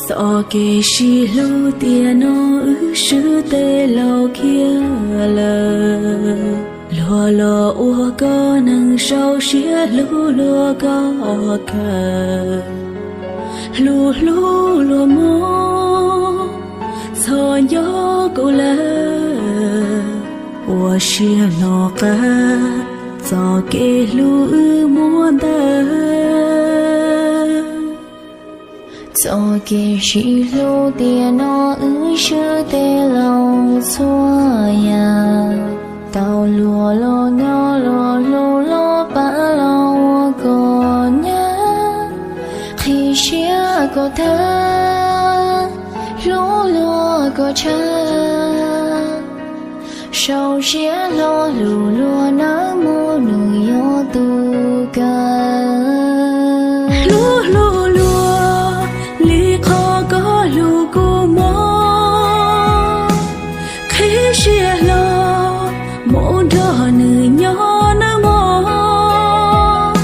Txoj kev sib hlub tiam no wb swb teb laus khiav lawm. Luag los ua koj neeg sau siab hlub luag koj kawg. Hlub hlub luag mog, txhob nco kuv lawm. Ua siab hnov qab txoj kev hlub wb muab ntawd. Txoj kev sib hlub tiam no wb swb teb laus txhua yam. Tau luag los nyob los hlub los pab los ua koj nyab. Qhib siab koj thawj, hlub luag koj tshaj. Sau siab hlo hlub luag nawb mog, nws yog tus kawg. Hlub hlub luag li qhov koj hlub kuv mog. Qhib siab hlo mus nrog nws nyob nawb mog.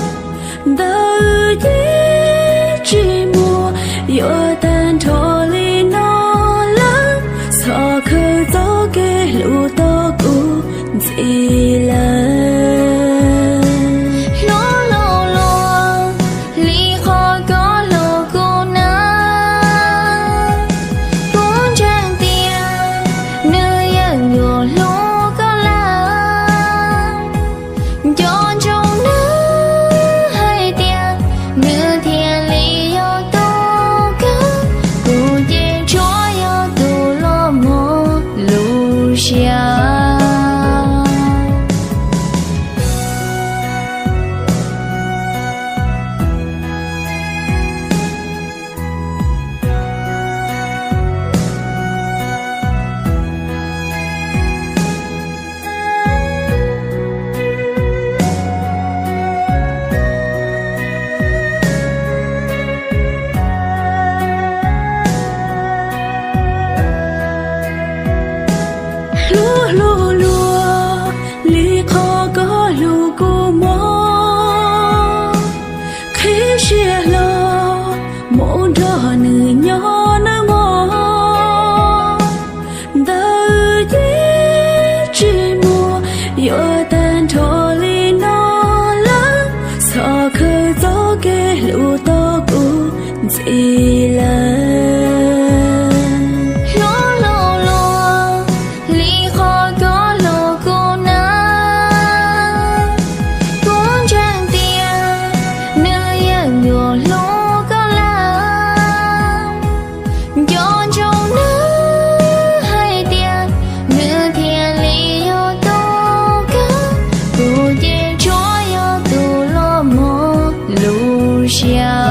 Ntawm ces tsis muaj yuav tag nrho li no lawm. Txhob khaws txoj kev hlub tau kuv ntxiv lawm. Hlub hlub luag li qhov koj hlub kuv na. Kuv ntseeg tias nws yeej yuav hlub koj lawm. Nco ntsoov nws hais tias nws thiaj li yog tus kawg. Kuv ces tsuas yog tus los mog lub siab. Hlub hlub luag li qhov koj hlub kuv mog. Qhib siab hlo mus nrog nws nyob nawb mog. Ntawm ces tsis muaj yuav tag nrho li no lawm. Txhob khaws txoj kev hlub tau kuv ntxiv lawm. Hlub hlub luag li qhov koj hlub kuv na. Kuv ntseeg tias nws yeej yuav hlub koj lawm. Nco ntsoov nws hais tias nws thiaj li yog tus kawg. Kuv ces tsuas yog tus los mog lub siab.